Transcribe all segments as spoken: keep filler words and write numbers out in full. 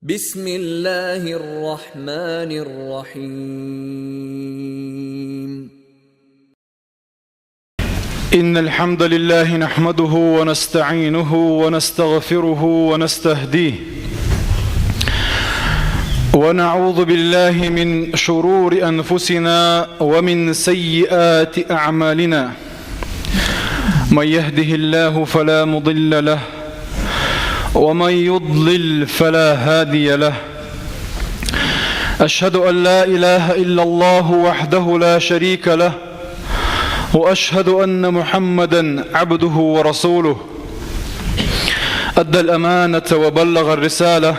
بسم الله الرحمن الرحيم. إن الحمد لله نحمده ونستعينه ونستغفره ونستهديه، ونعوذ بالله من شرور أنفسنا ومن سيئات أعمالنا. من يهده الله فلا مضل له، ومن يضلل فلا هادي له. أشهد أن لا إله إلا الله وحده لا شريك له، وأشهد أن محمدا عبده ورسوله. أدى الأمانة وبلغ الرسالة،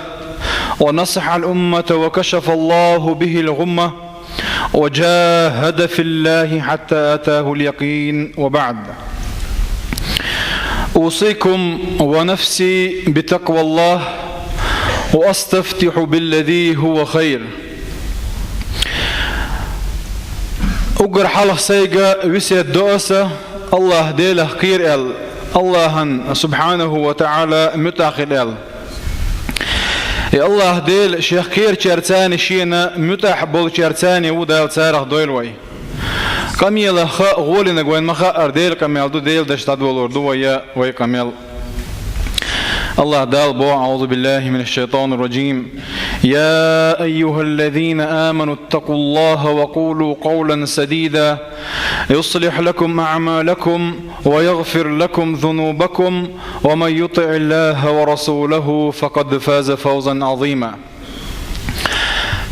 ونصح الأمة، وكشف الله به الغمة، وجاهد في الله حتى أتاه اليقين، وبعد. أوصيكم ونفسي بتقوى الله، وأستفتح بالذي هو خير. Уггар хьалха сайга весет до аса, АллахӀ Делах кхера аьлла, АллахӀан, субхьанаху ва таӀала, муьтӀахь хила аьлла. И АллахӀ Дела Шех кхерачаьрца а, Шена муьтӀахь болчаьрца а ву Дала, царах дойла вай. Къамелах гӀолинарг вайна ма хаъара, Делан къамел ду, Делан дош дӀадолор ду вай, вай къамел. АллахӀ Дала боху: أعوذ بالله من الشيطان الرجيم. يا أيها الذين آمنوا اتقوا الله وقولوا قولا سديدا يصلح لكم أعمالكم ويغفر لكم ذنوبكم ومن يطع الله ورسوله فقد فاز فوزا عظيما.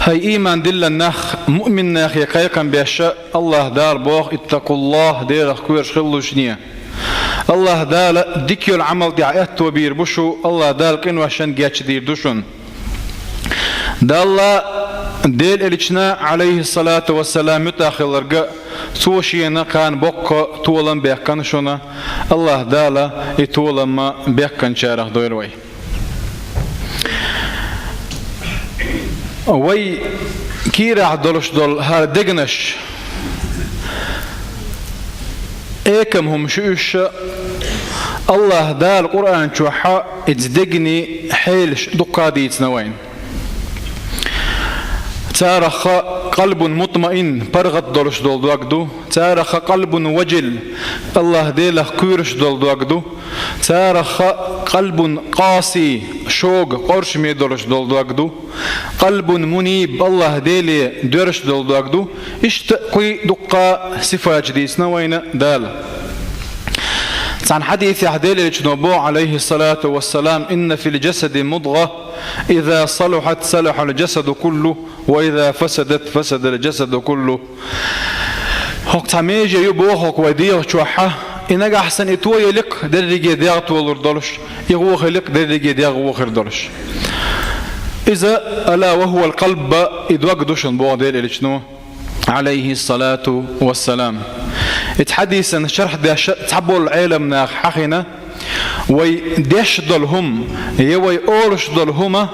ХӀай ийман диллина нах, муъмин нахе кхайкхам беш, АллахӀ Дала боху: اتقوا الله, Делах кхоьруш хилалаш шуна. АллахӀ Дала дика йолу Ӏамал тӀехь аьтто бийр бу шу, АллахӀ Дала къиношна гечдийр ду шуна. Далла, Делан Элчанна, Ӏалайхиссалату вассалам, муьтӀахь хилларг, цо шена кхана боккха толам баьккхина шуна, АллахӀ Дала и толам баьккхинчарах дойла вай. Вай кийрахь долуш долу хӀара дегнаш, экам хӀума шу уьш, АллахӀ Дала Къуръан чохь иза дегнийн хьелаш дуккха а дийцина вайна. Царах къалбун мутмаин, паргӀат долуш долу дог ду, царах къалбун важил, АллахӀ Делах кхоьруш долу дог ду, царах къалбун къаси, шога къоршаме долуш долу дог ду, къалбун муниб, АллахӀ Деле доьрзуш долу дог ду. Иштта кхин дуккха сифаташ дийцина вайна Дала. Цхьана хьадисехь Делан Элчано боху, Ӏалайхиссалату вассалам: إن في الجسد مضغة إذا صلحت صلح الجسد كله وإذا فسدت فسد الجسد كله. ХӀокху цхьа меже ю боху хӀокху вай дегӀа чохь, и нагахь санна и тоелларг дерриге дегӀ толур долуш, и гӀо хилларг дерриге дегӀ гӀо хир долуш. Иза, ألا وهو القلب, и дог ду шуна боху Делан Элчано, Ӏалайхиссалату вассалам. Иза хьадисан шархь деш цхьаболу Ӏеламнаха хьахийна, вай деш долу хӀума, я вай олуш долу хӀума,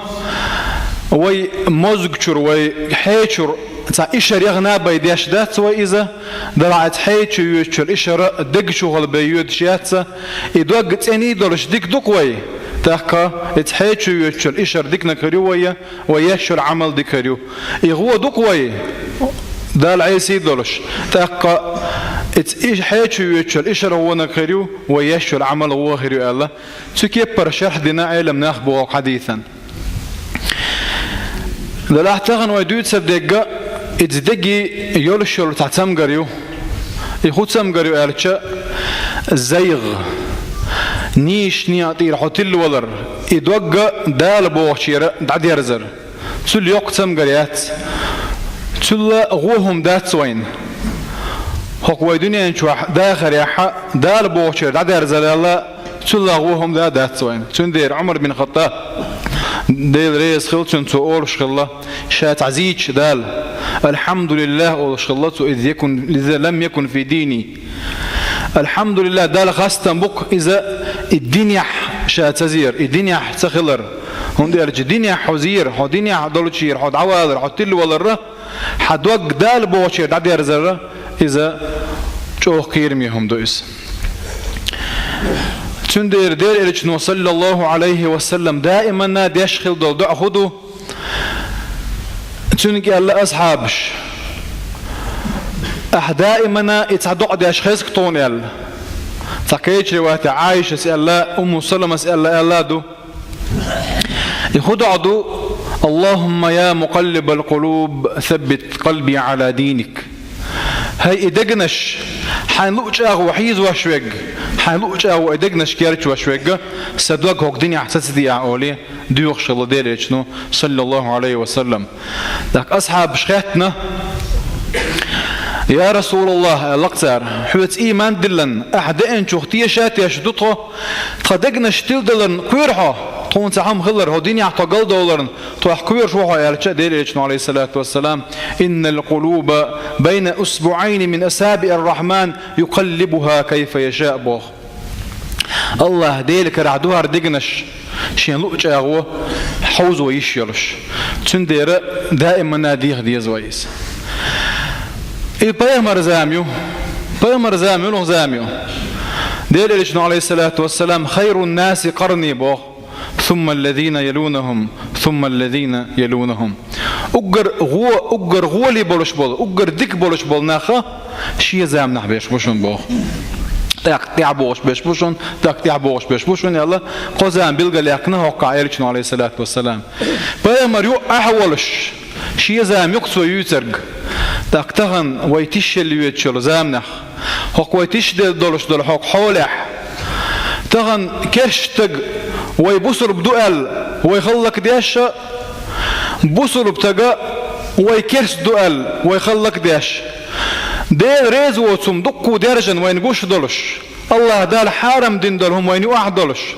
вай мозгачуьра, вай хьечуьра цхьа ишар яхана бен деш дац вай иза, делахь иза хьечу йоьдучу ишар дегачу хала бен йоьдуш яц, и дог цӀена долуш дика ду-кх вай, тӀаккха иза хьечу йоьдучу ишар диканиг хир ю вай, вай еш йолу Ӏамал дика хир ю. И гӀо ду-кх вай, Далла Ӏеси долуш, тӀаккха иза и хьечу йоьдучу ишар гӀониг хир ю, вай еш йолу Ӏамал гӀо хир ю аьлла, цу кеппара шархь дина Ӏеламнаха боху хьадисан. Делахь тахана вай дуьйцур дерг, иза деги йолуш йолу цхьа цамгар ю. И хӀун цамгар ю аьлча, зайгӀа, нийсачу некъа тӀера хьо тилла валар, и дог Дала бохучуьра дӀадерзар. Цул йоккха цамгар яц. Цул гӀо хӀума дац вайна. ХӀокху вай дуьнен чохь дахарехь Дала бохучуьра дӀадерзалла, цул гӀо хӀума да дац вайна. Цундела Ӏумар бин Хаттаб, Дела реза хила цунна, цо олуш хилла, ша цхьа зийча Дала, «Алхьамдулиллах», олуш хилла цо, «иза якун, иза лам якун фи дини». «Алхьамдулиллах», Далла хастам бу-кх, иза и динехь ша ца зийр, и динехь ца хилар. ХӀунда аьлча динехь хьо зийр, хьо динехь долчуьра хьо дӀавалар, хьо тилла валар, хьан дог Дала бохучуьра дӀадерзар, иза чӀогӀа кхераме хӀума ду иза. Цундела Делан Элчано, саллаллаху Ӏалайхи ва саллам, даиманна деш хила долу доӀа хӀун ду? Цуьнга аьлла асхьабаш: «Ахь даимана и цхьа доӀа деш хеза тхуна», — аьлла. Цхьа кхечу риваятехь Ӏайшас аьлла, Умму Саламас аьлла, аьлла а ду. И хӀун доӀа ду? «Аллахумма я мукъаллибал къулуб, саббит къалби Ӏала диник». ХӀай и дегнаш, хьайн луъу чӀагӀо хьийзош верг, хьайн луъу чӀагӀо и дегнаш керчош верг, сан дог хӀокху динехь сацадеахь олий, доьхуш хилла Делан Элчано, саллаллаху Ӏалайхи ва саллам. ТӀаккха асхьабаш хаьттина: «Я Расулаллах, — аьлла-кх цара, — хьоьца ийман диллина, ахь деанчух теша а тешаш ду тхо, тхан дегнаш тиладаларна кхоьру хьо, тхуна цхьа хӀума хилар, хӀокху динехь тхо галдовларна тхох кхоьруш ву хьо», — аьлча, Делан Элчано, Ӏалайхиссалату вассалам: «Иннал къулуба байна усбуӀайни мин асабиӀир рахьман юкъаллибуха кайфа яшаъ», — боху. АллахӀ Делан карахь ду хӀара дегнаш, Шен луъу чӀагӀо хьовзо йиш йолуш. Цундела даиманна деха деза вай иза. И пайхамар зама ю. Пайхамар зама муьлха зама ю? Делан Элчано, Ӏалайхиссалату вассалам, «Хайрун наси къарни», — боху. «Сумма аллазина ялунахум, сумма аллазина ялунахум». Уггар гӀо-, уггар гӀоле болуш болу, уггар дика болуш болу нах шен заманахь берш бу шуна боху. ТӀаккха тӀаьхьа богӀуш берш бу шуна, тӀаккха тӀаьхьа богӀуш берш бу шуна аьлла, кхо зама билгалъяьккхина хӀокху Элчано, Ӏалайхиссалату вассалам. Пайхамар юкъахь а волуш, шен зама ю-кх цо юьйцург. ТӀаккха тахана вай тишъелла йоьдуш йолу заманахь, хӀокху вай тишделла долуш долу хӀокху хьолехь, тахана керста стаг вай бусурба ду аьлла, вай хӀаллакдеш а, бусурба стаг вай керста ду аьлла, вай хӀаллакдеш а. Дела реза воцу хӀума дуккха даьржина вайна гуш долуш, АллахӀ Дала хьарам дина долу хӀума вайна юкъахь долуш,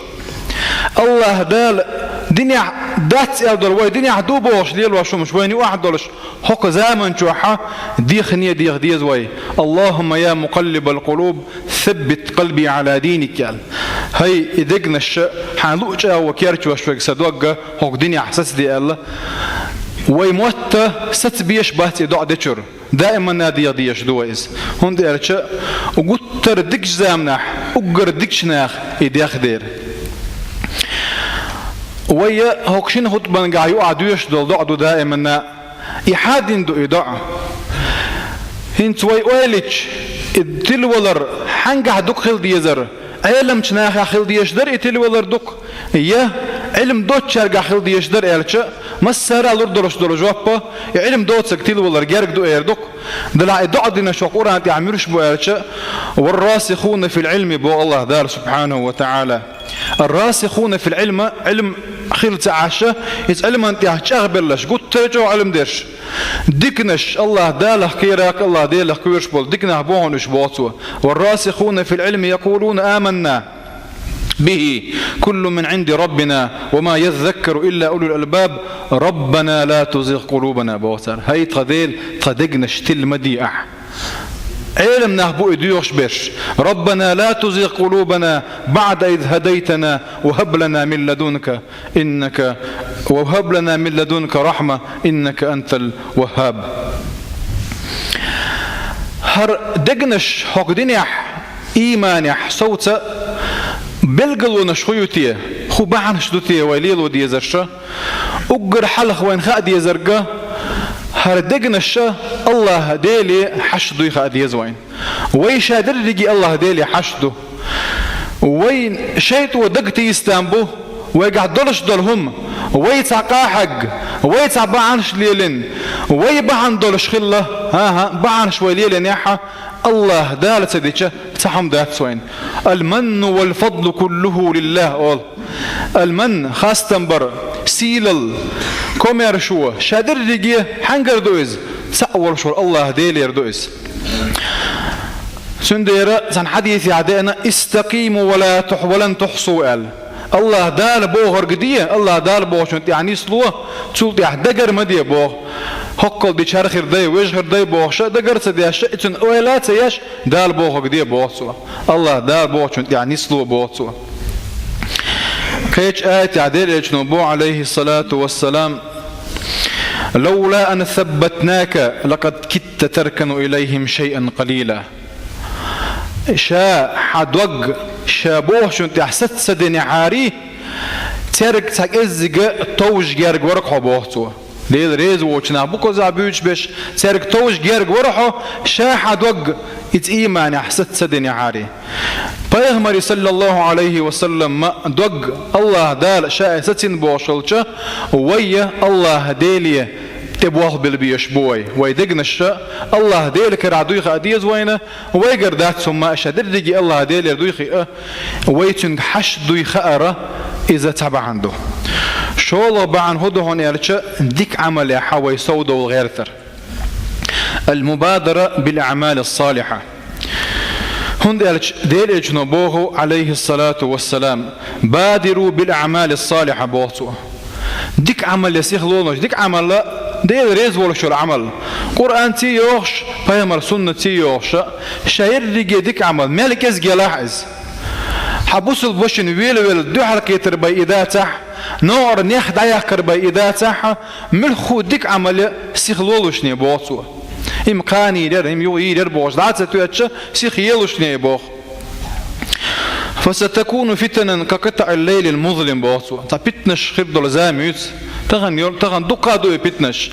АллахӀ Дала динехь дац аьлла долу, вай динехь ду бохуш лелош хӀумаш вайна юкъахь долуш, хӀокху заман чохь а дехане а деха деза вай: «Аллахумма я мукъаллибал къулуб, саббит къалби Ӏала диник», — аьлла. ХӀай, и дегнаш, хьайн луъу чӀагӀо керчош верг сан дог хӀокху динехь сацаде аьлла, вай мотт сацабеш бац и доӀа дечуьра. Даиманна деха дезаш ду вай иза. ХӀунда аьлча гуттара а дикачу заманахь уггар дикачу наха и деха дера. Вай хӀокху шина хутбангахь юкъахь доьшуш долу доӀа ду даиманна. И хьан дина ду и доӀа? ХӀинца вай ойла йича, и тилавалар хьаьнгахь ду-кх хила дезар? Ӏеламчу нахехь хила дезаш дара и тилавалар ду-кх, я Ӏилма доцучаьргахь хила дезаш дара аьлча, массара а лур долуш долу жоп, и Ӏилма доцург тилавалар герга ду эр ду-кх. Делахь и доӀа динарш хӀокху Къуръан тӀехь муьлш бу аьлча, «Варрасихуна фил Ӏилми», — боху АллахӀ Дала субхьанаху ва таӀала. «Аррасихуна фил Ӏилма», Ӏилма хилла ца Ӏаш, иза Ӏилман тӀехь чӀагӀбелларш, гуттара а чӀогӀа Ӏилма дерш. Диканаш, АллахӀ Далах кхерарх, АллахӀ Делах кхоьруш болу дика нах бу хьуна уьш, боху Цо. «Варрасихуна фил Ӏилми якулуна аманна бихи, куллун мин Ӏинди Раббина, ва ма яззаккару илла улул албаб, Раббана ла тузигъ къулубана», — боху цара. ХӀай тхан Дела, тхан дегнаш тила ма де ахь. Ӏелам нах бу и доьхуш берш. «Раббана ла тузигъ къулубана баъда из хӀадайтана ва хӀаб лана мин ладунка иннака, ва хӀаб лана мин ладунка рахьма, иннака антал ваххаб». ХӀара дегнаш хӀокху динехь, ийманехь совца билгалонаш хӀун ю те, хӀун бахьанаш ду те вай лело дезарш? Уггар хьалха вайна хаа дезарг, хӀара дегнаш АллахӀ Деле хьашт дуй хаа деза вайна. Вай ша дерриге АллахӀ Деле хьашт ду. Вай шайтӀо дагатийса там бу, вайгахь долуш долу хӀума, вай цхьа къахьегна, вай цхьа бахьанаш лелийна, вай бахьана долуш хилла, хӀан-хӀа, бахьанаш вай лелийнехь а, АллахӀ Дала ца дича, цхьа хӀума дац вайна. «Ал-манну вал-фадлу куллуху лиллахӀ», — олу. Ал-манн, хастам бар, сийлалла, комаьршо, ша дерриге хьаьнгара ду иза? Цхьаъ волуш волу АллахӀ Делера ду иза. Цундела цхьана хьадисехь деана: «Истакъиму ва ла тух-, ва лан тухсу», — аьлла. АллахӀ Дала бохург де, АллахӀ Дала бохучунна тӀехь нисло, цул тӀехь дагар ма де боху. ХӀоккхул дича хӀара хир дай, вежа хир дай бохуш а, дагар а ца деш а, и цуьнан ойла а ца еш, Дала бохург де боху Цо. АллахӀ Дала бохучунна тӀехь нисло боху Цо. Кхечу аятехь Делан Элчано боху, Ӏалайхиссалату вассалам: «Лавла ан саббатнака, лакъад китта таркану илайхим шайъан къалила». Ша хьан дог ша бохучунна тӀехь саца ца динехьарий, цаьрга цхьа кӀеззига товжа герга вара-кх хьо, боху Цо. Дела реза воцу нах бу кхузахь буьйцуш берш, цаьрга товш герга вара хьо, ша хьан дог иза ийманехь саца ца динехьара. Пайхамаре, саллаллаху Ӏалайхи ва саллам, ма дог АллахӀ Дала ша и сацийна бохуш хилча, вай а АллахӀ Деле тӀе болх билла безаш бу вай. Вай дегнаш а АллахӀ Делан карахь дуй хаа деза вайна, вайгара дац хӀумма а, ша дерриге АллахӀ Делера дуй хиъна, вай цуьнга хьашт дуй хаара, иза цхьа бахьана ду. ШолгӀа бахьана хӀун ду хьуна аьлча, дика Ӏамалехь вай совдовла гӀертар. Ал-мубадара бил-аъмали ас-салиха. ХӀунда аьлча Делан Элчано боху, Ӏалайхи ссалату вассалам: «Бадиру бил-аъмали ас-салиха», боху цо. Дика Ӏамал я сихлонаш, дика Ӏамал а, Дела реза волуш йолу Ӏамал. Къуръанций йохуш, пайхамар суннатций йохуш а, ша ерриге дика Ӏамал, мел кӀезиг елахь иза. Хьан бусулба вашина велавелла дуьхьал кхетар бен и дацахь, новкъара нех дӀаяккхар бен и дацахь, муьлхха дика Ӏамал я сихлолушне боху цо. ХӀума кхана йийр яра, хӀума юха йийр яра бохуш, дӀа а ца тоьттуш, сихлолушне боху. «Фасатакуну фитанан ка къитаӀил лайлил музлим», боху цо. Цхьа питанаш хир долу зама ю иза. Тахана йо-, тахана дуккха а ду и питанаш.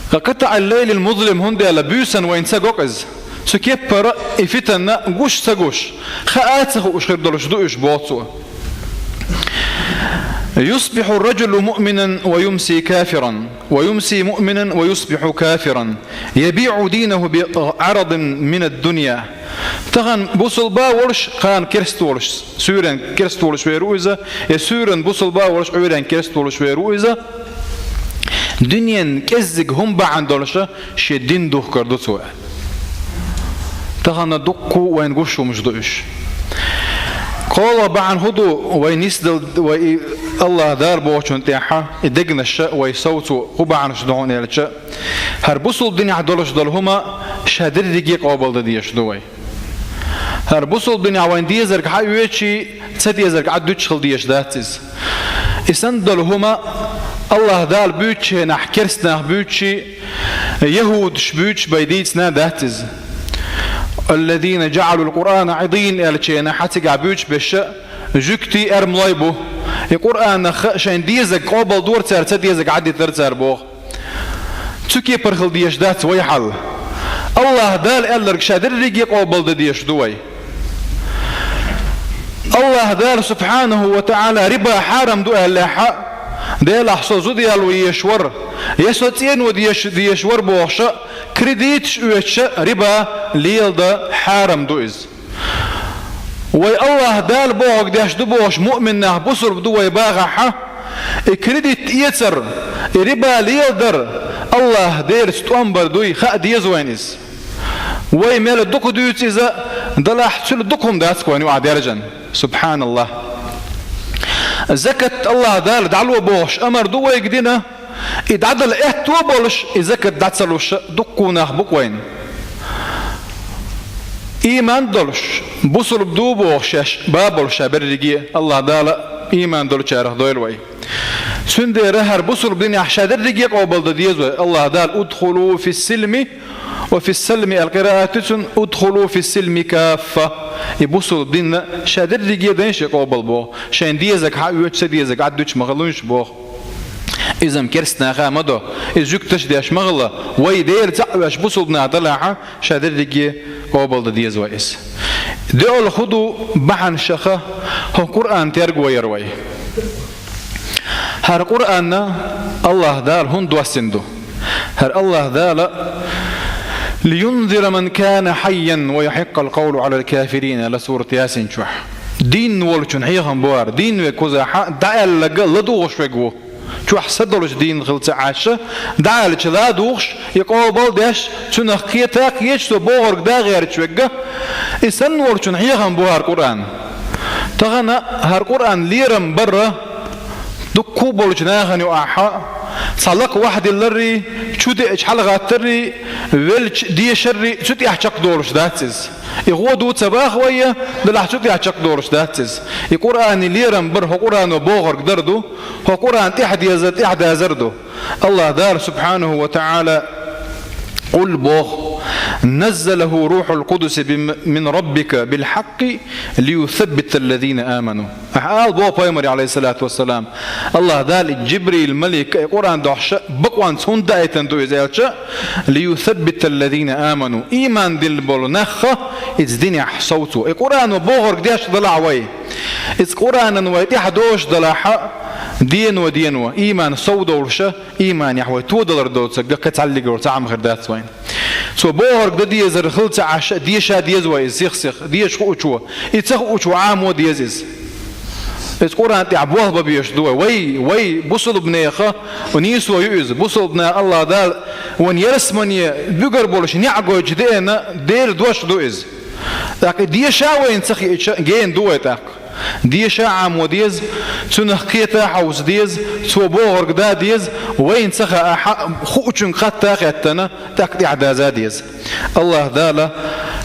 «Ка къитаӀил лайлил музлим», хӀунда аьлча буьйсанна вайна ца го-кх иза. Цу кеппара и фитанна гуш а ца гуш, хаа а ца хууш хир долуш ду уьш, боху цо. «Юсбихьу ар-раджулу муъминан ва юмси кафиран, ва юмси муъминан ва юсбихьу кафиран, ябиӀу динаху би Ӏарадин мин ад-дунья». Тахана бусулба а волуш, кхана керста волуш, суьйренга керста волуш вер ву иза, я суьйранна бусулба а волуш, Ӏуьйренга керста волуш вер ву иза. Дуьненан кӀеззиг хӀума бахьана долуш а шен дин духкур ду цо. Тахана дуккха а вайна гуш хӀумаш ду уьш. КхоалгӀа бахьана хӀун ду, вай нисдала, вай и АллахӀ Дала бохучунна тӀехь, и дегнаш а вай совцо хӀун бахьанаш ду хьуна аьлча, хӀара бусулба динехь долуш долу хӀума ша дерриге а къобалдан дезаш ду вай. ХӀара бусулба динехь вайн дезарг хьан оьций, ца дезарг Ӏад дуьтуш хила дезаш дац иза. И санна долу хӀума АллахӀ Дала буьйцучу хенахь керста нах буьйцучий, яхӀудаш буьйцуш бен дийцина дац иза. «Аллазина джаӀалул Къуръана Ӏидийна», аьллачу хенахь цигахь буьйцуш берш а жуьгтий, эрмалой бу. И Къуръанах шайн дезарг къобалдора цара, ца дезарг Ӏад дитара цара боху. Цу кепара хила дезаш дац вай хьал. АллахӀ Дала аьлларг ша дерриге а къобалдан дезаш ду вай. АллахӀ Дала, субхьанаху ва таӀала, риба хьарам ду аьллехь а, Делахь со зуда яло езаш вара, я со цӀено дезаш, дезаш вара бохуш а, кредиташ оьцуш а риба леладан хьарам ду иза. Вай АллахӀ Дала бохург деш ду бохуш муъмин нах, бусулба ду вай бахахь а, и кредит эцар, и риба леладар АллахӀ Делаца тӀом бар дуй, хаа деза вайна иза. Вай мел дукха дуьйцу иза, делахь цуьнан дукха хӀума дац-кх вайна юкъахь даьржина. СубхьаналлахӀ. Закат АллахӀ Дала дӀало бохуш амар ду вайга дина, и дӀадала аьтто а болуш, и закат дӀа ца луш дуккха а нах бу-кх вайна. Ийман долуш, бусулба ду бохуш шаьш бан болуш ша берриге а, АллахӀ Дала ийман долчарах дойла вай. Цундела хӀара бусулба динехь ша дерриге а къобалдан деза вай. АллахӀ Дала: «Удхулу фис-силми», ва фис-салми аьлла къираат ду цуьнан: «Удхулу фис-силми каффа». И бусулба дин ша дерриге а дайша къобал боху. Шайн дезарг хьан оьцу, ца дезарг Ӏад дуьтуш ма хилла уьш боху. Иза-м керста наха а ма до, иза жуьгташа деш ма хилла, вай Дела цхьаъ веш бусулба нах далахь а, ша дерриге а къобалдан деза вай иза. ДоьалгӀа хӀун ду бахьанашха хӀокху Къуръан тергойяр вай. ХӀара Къуръан АллахӀ Дала хӀунда доссина ду? ХӀара АллахӀ Дала: «Лиюнзира ман кана хьайян ва яхьиккъал къавлу Ӏалал кафирин», аьлла сурат Ясин чохь. Дийна волчун хьехам бу хӀара, дийна верг кхузахь дӀааьлларг ладугӀуш верг ву. Чохь са долуш дийна хила ца Ӏаш, дӀааьллачу ладугӀуш, и къобал деш, цунах кхета а кхеташ, цо бохург дӀа а гӀерташ верг, и санна волчун хьехам бу хӀара Къуръан. Тахана хӀара Къуръан лерам барра, дуккха а болчу нахана юкъахь, цхьа лакха вахьадилларрий, чу деача хьалагӀаттаррий, велча дешаррий, цу тӀехь чекхдолуш дац иза. И гӀо ду ца боху вай, делахь цу тӀехь чекхдолуш дац иза. И Къуръан лерам бар хӀокху Къуръано бохург дар ду, хӀокху Къуръан тӀаьхьадезар, тӀаьхьадазар ду. АллахӀ Дала, субхьанаху ва таӀала, قل, боху: نزله روح القدس بم-, من ربك بالحق ليثبت الذين آمنوا. Ахьа ала, боху пайхамаре, عليه الصلاة والسلام: АллахӀ Дала и Джибрил малик и Къуръан дохьуш бакъонца хӀунда даийтина ду иза аьлча, ليثبت الذين آمنوا, ийман дилла болу нахха иза динехь совцо. И Къуръано бохург деш далахь вай, иза Къуръанан вай тӀехь дош далахь, дено-дено, ийман совдовлуша, ийманехь вай тодалар доцург кхин цхьаллиг йолу цхьа хӀума хир дац вайна. Цо бохург дан дезар хила ца Ӏаш, деша деза вай иза сих-сиха, деша хуучо, и ца хуучо Ӏамо деза иза. Иза Къуръан тӀехь болх бан безаш ду вай. Вай, вай бусалбанеха нийсо ю иза. Бусалбанех АллахӀ Дала вайн ялсамане буьгур болуш неӀ гойтуш деана Делан дош ду иза. ТӀаккха и деша вайна ца хиъча, гена ду вай тӀаккха. Деша Ӏамо деза, цунах кхета хьовса деза, цо бохург дан деза, вайна ца хаахь, хуучуьнга хатта а хеттана, тӀаккха тӀаьхьадаза деза. АллахӀ Дала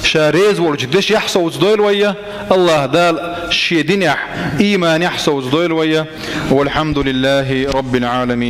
Ша реза волчу дешехь совцадойла вай, АллахӀ Дала Шен динехь, ийманехь совцадойла вай. والحمد لله رب العالمين.